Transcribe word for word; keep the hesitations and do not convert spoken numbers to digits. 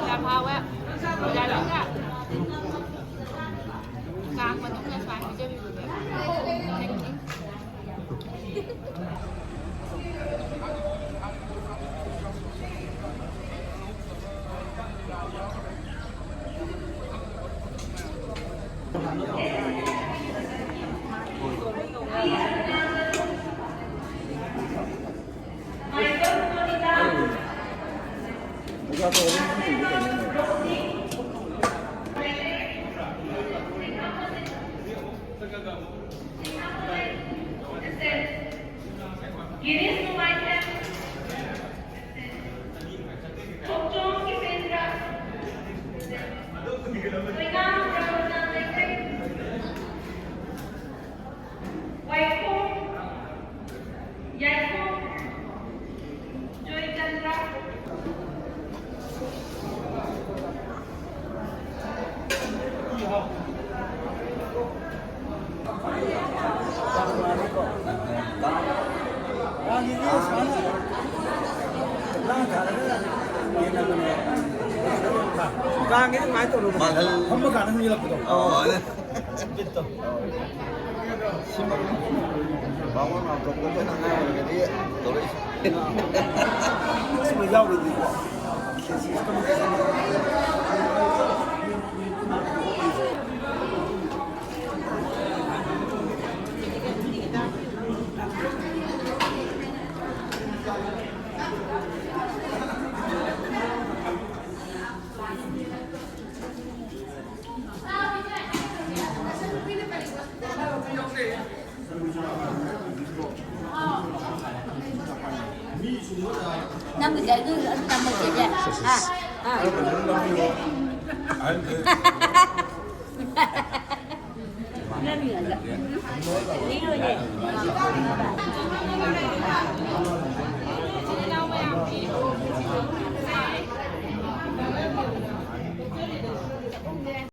ꯌꯥꯝ ꯍꯥꯎꯋꯦ꯫ ꯌꯥꯔꯤꯒ ꯀꯥꯡ ꯃꯅꯨꯡꯗ ꯁꯨꯃꯥꯏꯅ ꯄꯤꯖꯕꯤꯕꯁꯦ꯫ ꯀꯥꯡꯒꯤꯗꯤ ꯑꯗꯨꯃꯥꯏꯅ ꯇꯧꯔꯒ ꯃꯥꯡꯍꯜ- ꯐꯝꯕ ꯀꯥꯟꯗ ꯑꯗꯨꯝ ꯌꯦꯜꯂꯛꯄꯗꯣ꯫ ꯑꯣ, ꯑꯗꯨ ꯕꯤꯠꯇꯣ꯫ ꯁꯤꯃꯛ ꯕꯥꯃꯣꯟ ꯃꯥꯝꯇꯣꯞ ꯀꯣꯏꯆꯠ ꯑꯉꯥꯡ ꯑꯣꯏꯔꯤꯉꯩꯗꯒꯤ ꯇꯧꯔꯛꯏꯁꯦ꯫ ꯁꯤꯃ ꯌꯥꯎꯔꯗꯤꯀꯣ꯫ ꯅꯪꯒꯤꯗꯤ ꯑꯗꯨ ꯑꯗꯨ ꯇꯝꯃꯣ ꯆꯦꯆꯦ꯫ ꯍꯥ? ꯍꯥ? ꯅꯪꯒꯤ ꯑꯗꯨ꯫